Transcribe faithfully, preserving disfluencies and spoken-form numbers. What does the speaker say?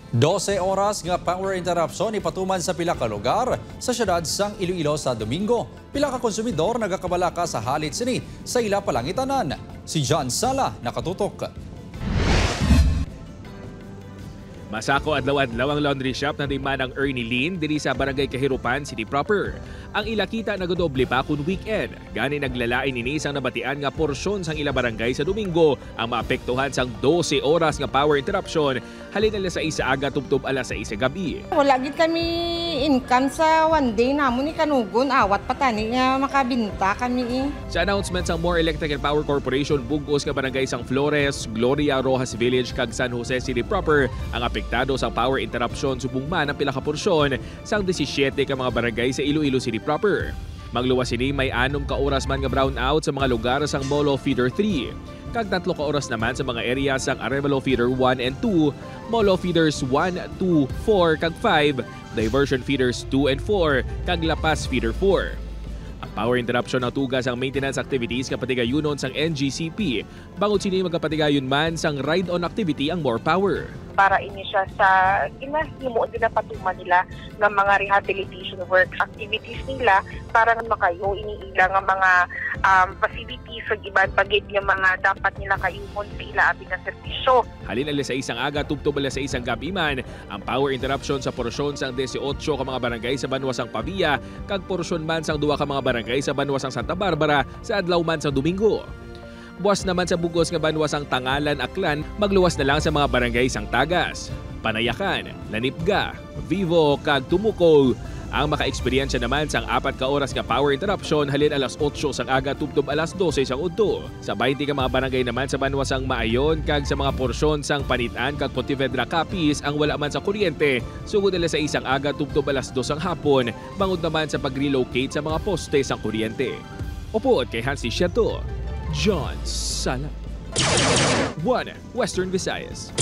Dose oras nga power interruption ipatuman sa pila ka lugar sa siyudad sang Iloilo sa Domingo. Pila ka konsumidor nagakabalaka sa halit sini sa ila palangitanan. Si John Sala nakatutok. Masako adlaw-adlaw ang laundry shop na di man ang Ernie Lin diri sa Barangay Kahirupan City proper. Ang ila kita nagadoble pa kun weekend. Gani naglalain ini sang nabatian nga porsyon sang ila barangay sa Domingo ang maapektuhan sang dose oras nga power interruption halin alas sais sa aga tubtob alas sais sa gabi. Wala gid kami income sa one day namon ni kanugon awat pa tani nga makabinta kami eh. Sa announcement sang More Electric and Power Corporation, bug-os nga barangay sang Flores, Gloria, Roxas Village kag San Jose City proper ang apektado sa power interruption subong man ang pila ka porsyon sang disisiete ka mga barangay sa Iloilo City proper. Magluwas sini may anom ka oras man nga brownout sa mga lugar sang Molo Feeder three, kag tatlo ka oras naman sa mga area sang Arevalo Feeder one and two, Molo Feeders one, two, four, kag five, Diversion Feeders two and four, kag La Paz Feeder four. Ang power interruption natuga sang maintenance activities nga patigayunon sang N G C P, bangod sini magapatigayon man sang ride-on activity ang More Power. Para ini siya sa ginahimo, ginapatuman nila nga mga rehabilitation works, activities nila para nga makayo ini ila nga mga um, facilities ug iban pa gid nga mga dapat nila kayuhon sa ila abi nga serbisyo. Halin alas sais sang aga tubtob alas sais sang gabi man ang power interruption sa porsyon sang disiotso ka mga barangay sa banwa sang Pavia kag porsyon man sang duha ka mga barangay sa banwa sang Santa Barbara sa adlaw man sang Domingo. Buas naman sa bug-os nga banwa sang Tangalan, Aklan, magluwas na lang sa mga barangay sang Tagas, Panayacan, Lanipga, Vivo, kag Tumuco. Ang maka-eksperyensya naman sang apat ka oras nga power interruption halin alas otso sang aga tubtob alas dose sang udto. Sa baynte ka mga barangay naman sa banwa sang Maayon kag sa mga porsyon sang Panitan kag Pontevedra, Capiz ang wala man sa kuryente sugod alas sais sang aga tubtob alas dos sang hapon, bangod naman sa pag-relocate sa mga poste sang kuryente. Upod kay Hansi Siento, John Sala. One Western Visayas.